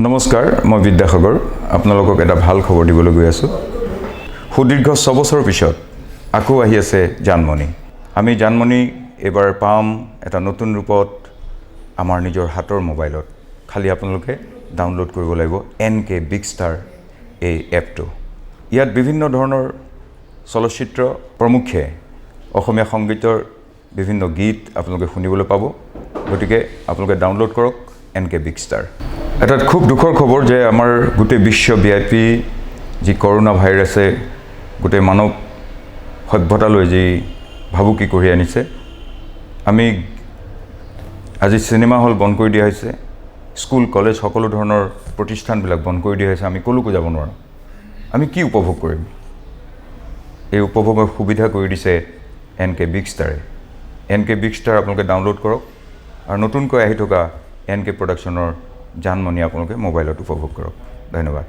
নমস্কাৰ, মই বিদ্যাসাগৰ। আপোনালোকক এটা ভাল খবৰ দিবলৈ গৈ আছোঁ। সুদীৰ্ঘ 6 বছৰৰ পিছত আকৌ আহি আছে জানমণি। আমি জানমণি এইবাৰ পাম এটা নতুন ৰূপত, আমাৰ নিজৰ হাতৰ মোবাইলত। খালি আপোনালোকে ডাউনলোড কৰিব লাগিব এন কে বিগ ষ্টাৰ এই এপটো। ইয়াত বিভিন্ন ধৰণৰ চলচ্চিত্ৰ প্ৰমুখ্যে অসমীয়া সংগীতৰ বিভিন্ন গীত আপোনালোকে শুনিবলৈ পাব। গতিকে আপোনালোকে ডাউনলোড কৰক এন কে বিগ ষ্টাৰ। এটা খুব দুখৰ খবৰ যে আমাৰ গোটেই বিশ্বব্যাপী যি কৰোণা ভাইৰাছে গোটেই মানৱ সভ্যতালৈ যি ভাবুকি কঢ়িয়াই আনিছে, আমি আজি চিনেমা হল বন্ধ কৰি দিয়া হৈছে, স্কুল কলেজ সকলো ধৰণৰ প্ৰতিষ্ঠানবিলাক বন্ধ কৰি দিয়া হৈছে। আমি ক'লৈকো যাব নোৱাৰোঁ। আমি কি উপভোগ কৰিম? এই উপভোগৰ সুবিধা কৰি দিছে এন কে বিগ ষ্টাৰে। এন কে বিগ ষ্টাৰ আপোনালোকে ডাউনলোড কৰক আৰু নতুনকৈ আহি থকা এন কে প্ৰডাকশ্যনৰ জানমণি আপোনালোকে মোবাইলত উপভোগ কৰক। ধন্যবাদ।